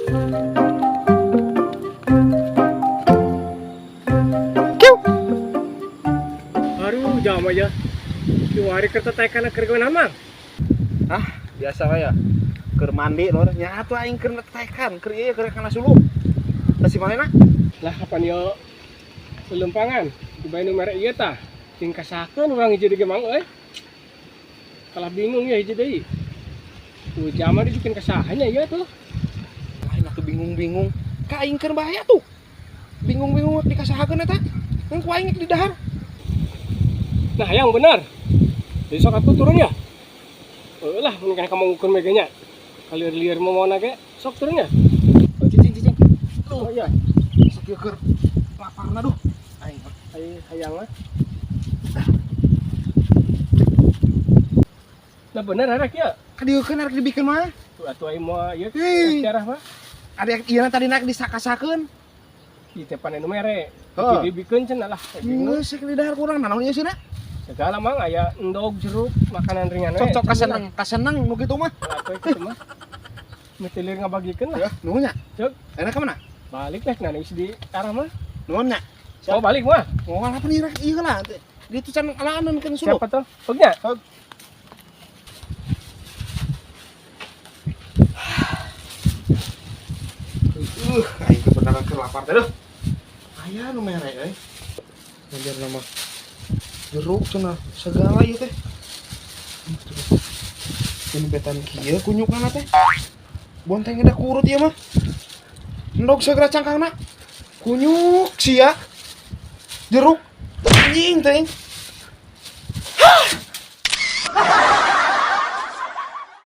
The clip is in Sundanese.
Kiu. Aduh, jam aja. Kiwari keur tetekan keur gawe naon, Mang? Ah, biasa wae ya. Keur mandi lur, nya atuh aing keur tetekan, keur ieu keur kana suluh. Tah si manehna? Lah, kapan yo lelempangan? Dibae nu mere ieu tah. Cing kasakeun urang hiji deui, Mang euy. Kalah bingung ya hiji deui. Tuh jama dibikin kesahanya ieu tuh. Lain atuh bingung-bingung. Ka aing keur bahaya tuh. Bingung-bingung dikasahakeun eta. Ngan ku aing di dahar. Nah, yang benar. Jadi sok atuh turun ya. Heuh lah, mun kana kamu ngukur meganya. Kalieur-lieur mau mau ge, sok turun ya. Oh, cicing cicing. Oh iya, Sok ieu keur laparna duh. Aing mah. Ai hayang mah. Nah bener arek ya. Kadieukeun arek dibikeun mah. Tuh atuh aing moal ieu Hei. Arah mah. Ada ieu tadi nak disakasakeun. Ieu teh pan anu mere. Heuh. Jadi dibikeun cenah lah. Bingung. Geus di dahar kurang nanaon ieu sina? Segala, Mang, aya endog, jeruk, makanan ringan we. Cocok kaseneng, kaseneng nu kitu mah. Atuh kitu mah. Mitilir ngabagikeun lah. Ya, nuhun nya. Cek. Enak ka mana? Balik lah nah geus di arah mah. Nuhun nya. Oh, balik mah. Moal apa nih rek ieu lah. Dia tuh can alaanan kan suluh. Siapa tuh? Hognya? Hog. Aing teh beneran keur lapar teh duh. Aya nu mere euy. Ngajar nama jeruk cenah segala ieu teh. Ini betan kieu kunyukna teh. Bonteng da kurut ieu mah. Endog segera cangkangna. Kunyuk sia. Jeruk anjing teh. Hah.